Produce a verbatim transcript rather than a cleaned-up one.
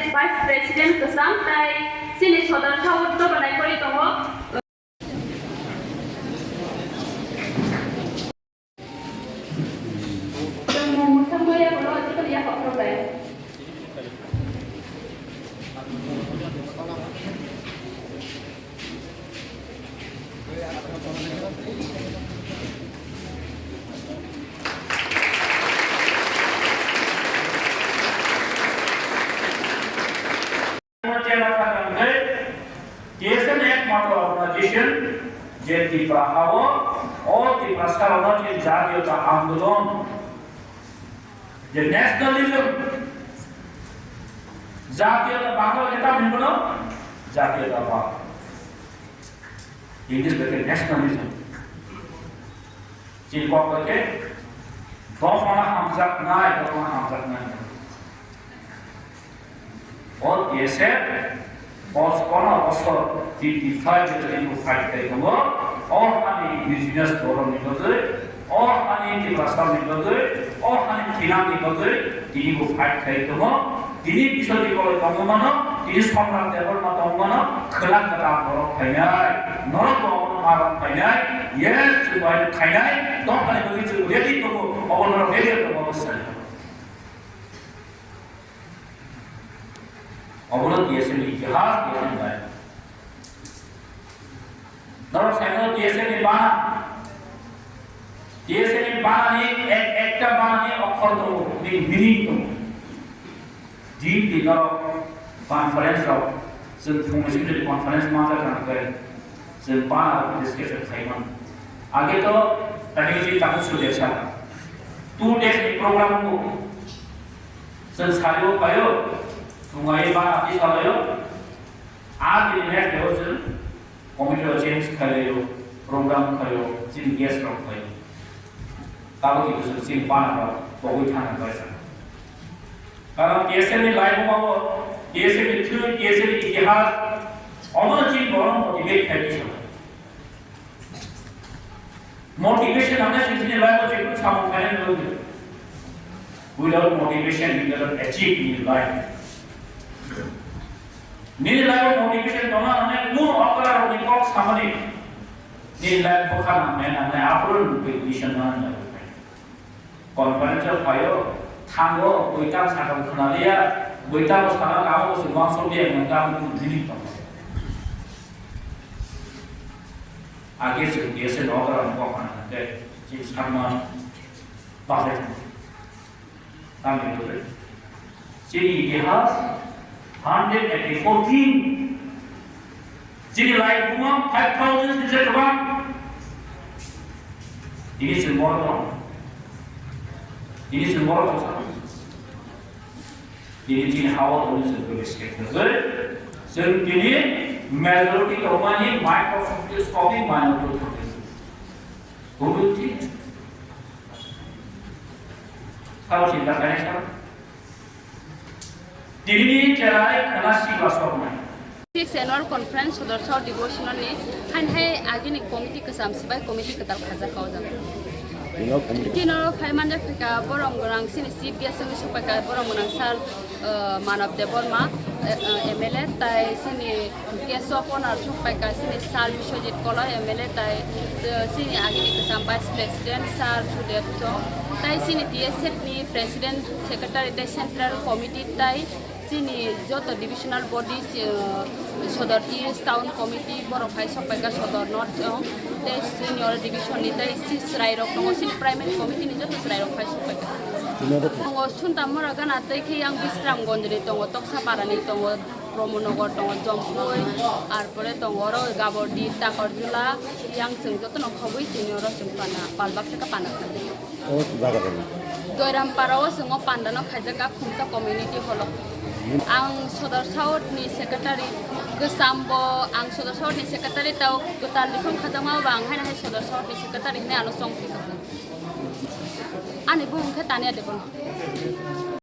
Vice President kwcham tai chini sodor sao dobo naikolwi tongo. Chwng mung mwthangma yaphano jikon yaphak rwbai. T S F ekmatro organization je Tripura hao, o Tiprasa rokno je jatiyota andolon, je nationalism, jatiyota Bangla je tam hinmano, jatiyota ba English bai khe nationalism. Chini kok bai khe dophano hamjaknai, dophano hamjaknai. O T S F pochpono bosor, fifty five years ni fight khai tongo. O hani indigenous borok ni bagwi, o hani Tiprasa ni bagwi, o hani Chinam ni bagwi tini bo fight khai tongo. Tini Biswajit Koloi tongwi mano, tini Somrat Debbarma tongwi mano, khwlak kwtal borok phainai, norok bo obono ma rok phainai, yes, chwng bai khainai, dophani bagwi chwng ready tongo, obo norok ready tongo, obo sai. Obono T S F ni itihas, T S F ni bai. Norok saimano T S F ni bana. T S F ni bana ni ek, ekta bana ni okhor tongo, ni meaning tongo. Deeply norok conference rok, chwng phung ni simi conference ma jak nang khe, chwng bana rok discussion khai man. Age to technology takhuk sujak sa. Two days ni program ko, chwng sari o paio, phung ai bana ti salaio, a bini next day o chwng Committee rok change khlaio, program khlaio, chini guest rok khlaio. Tabuk kisa chini bana rok pogwi thangna bai sa. Karon T S F ni life o, T S F ni thwi, T S F ni itihas, omono chini borok motivate khlai di sa. Motivation ang chini life o jephru samung khlaina nangwi. Without motivation, you cannot achieve in life. Nini life o motivation tongna nangnai, kun okra rokni kok samani nini life bwkha nangnai, nangnai, aphuru nini motivation nangnai. Conference o phaio, thango, boitam sakang khwnaliya, boitam o sakang abo se uansuk liya, nang tamo kun nini tong. Age se ugya se okra rokni kok hana tei se sakma bajai. Tamni bagwi? Chini itihas hundred eighty-four king. Chini life buma five thousand ni se kwbang. Tini chwng borok tong. Tini chwng borok tong sa. Tini chini hao tongwi chwng twi respect rwgwi. Chwng tini majority tongmani microscopic minority thangwi. Tongwi tini. Sabo chinta khainai sabo. Tini cherai khana siba soknai. Six Annual Conference Sodor Sao Devotional ni hain hai agini committee kwcham sibai committee kwtal khajak kau jaga. Tino committee. Tino phai manja phika borom gwnang sini chief guest wngwi sokpaika borom gwnang sir, uh, Manav Debbarma, uh, uh, M L A tai sini guest of honor sokpaika sini sir Biswajit Koloi M L A tai, uh, sini agini kwcham vice president sir Sudev Chong tai sini T S F ni president secretary tai central committee tai Chini joto divisional body, eh, Sodor East Town Committee, borok hai sokpaika Sodor North, eh, tei senior division ni tei si chwrai rok tongo, chini primary committee ni joto chwrai rok hai sokpaika. Tongo Suntamura gana tei khe yang Bisramgonj ni tongo, Toksapara ni tongo, Pramodnagar tongo, Jompui, arpore tongo oro Gabordi, Takarjula, yang chwng joto no khobwi chini oro chwng pana, pal baksa khe pana khlai. O jaga rok. Doiram para o chwng o panda no khaijak kha Khumsa community hall o. Ang Sodor South ni secretary, kwcham bo ang Sodor South ni secretary tao kwtal reform khajakma bo ang haino hai Sodor South ni secretary hinwi ano chong phi kha. Ani bumung khe Tania Debbarma.